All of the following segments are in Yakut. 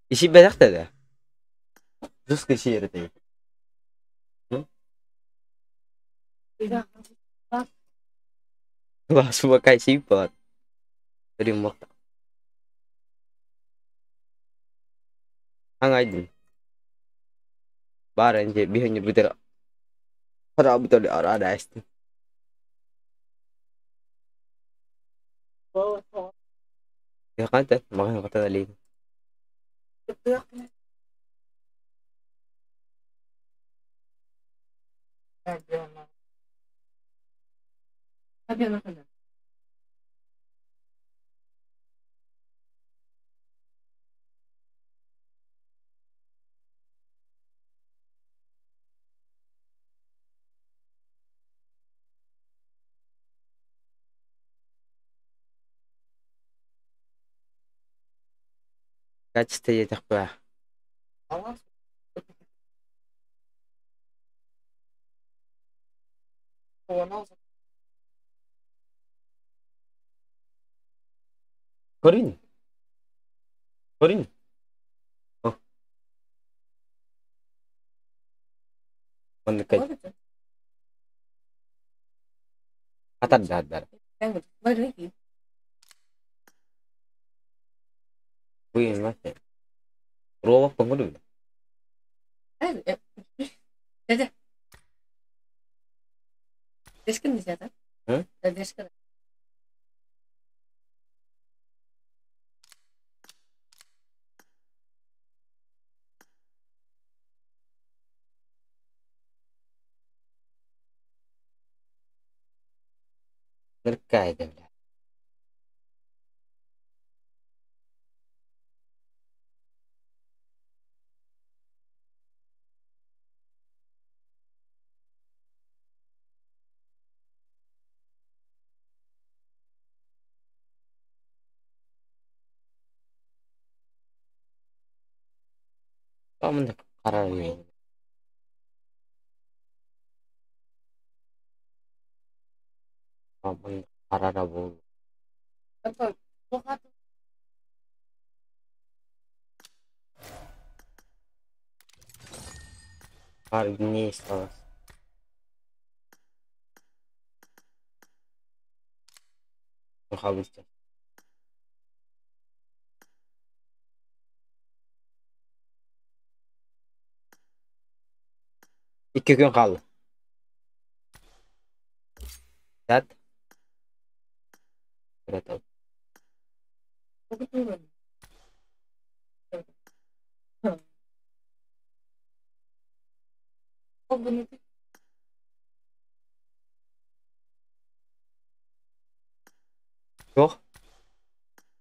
Исийбэтэх да? Жестко исийэр этэ. Субакай сийбат. Риммок. Аҥайдын. Баар энче биһөннү бүтэр хараабытали араада эстин. Яқанта маған қаталин. Качество етехпа. Корин. Корин. О. Оннукай. Атар Буйун Роллов понгоду. Ныркайда, бля. Мында қарара бол. Не осталось. Хабыста. Икки күн қалды. Дат. Жоқ.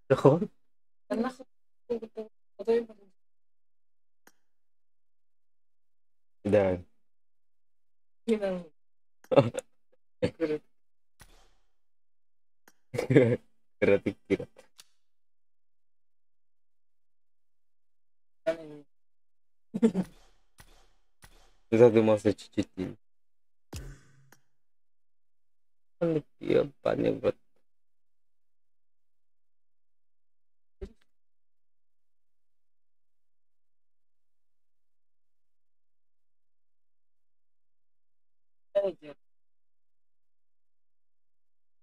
Жоқ. Да. Кыратык. Задумался чуть-чуть. Ебаный в рот.